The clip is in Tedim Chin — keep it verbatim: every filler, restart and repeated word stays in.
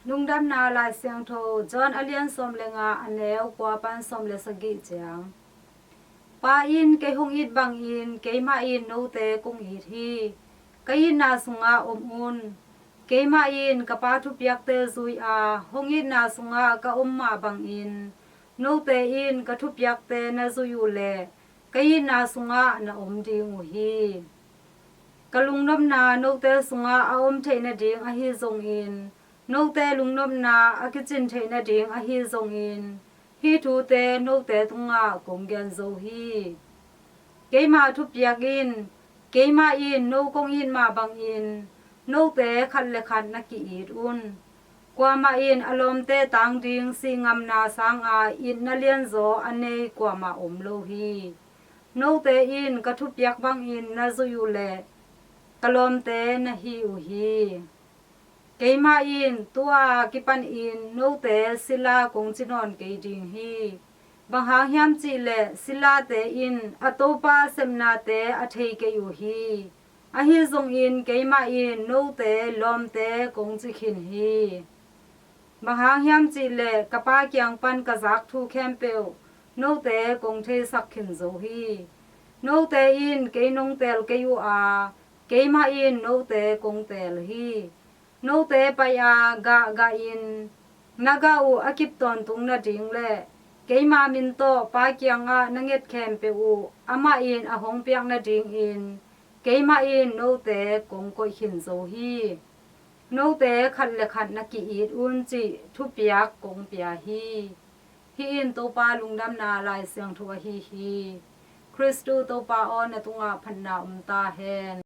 Lungdamna Lai Siangtho, John a lian sawm le nga, a neu kua pan sawm le sagih ciang. Pa in kei hong it bangin keimah in note kong it hi. Ka itna sungah om un. Keimah in ka Pa thupiakte zui a, hong itna sungah ka om mah bangin note in ka thupiakte na zui uh leh ka itna sungah na om ding uh hi. Ka lungnopna note sungah a om theih nading ahi zongin, note lungnopna a kicin theih nading ahi zongin, hih thute note tungah kong gen zo hi. Keima thupiak in, keimah in no kong it mah bangin note khat le khat na ki-it un. Kuamah in a lawmte tang ding sihngamna sanga itna lianzaw a nei kuamah om lo hi. Note in ka thupiak bangin na zui uh leh ka lawmte na hi uh hi. Keimah in tu-a kipanin note sila kong ci nawn kei ding hi. Bang hang hiam cih leh silate in a topa sepnate a thei kei uh hi. Ahi zongin keimah in note lawmte kong ci khin hi. Bang hang hiam cih leh ka Pa kiang pan ka zak thu khempeuh note kong theisak khin zo hi. Note in kei nong teel kei uh a, keimah in note kong teel hi. Note pai-a gahgahin na gah uh a kip tawntung nading le keima min tawh Pa kiangah na nget khempeuh uh amah in a hong piak nadingin keimah in note kong koih khin zo hi. Note khat le khat na ki-it un cih thupiak kong pia hi. Hih in Topa Lungdamna Lai Siangtho ahi hi. Khristu Topa aw, na tungah phatna om ta hen.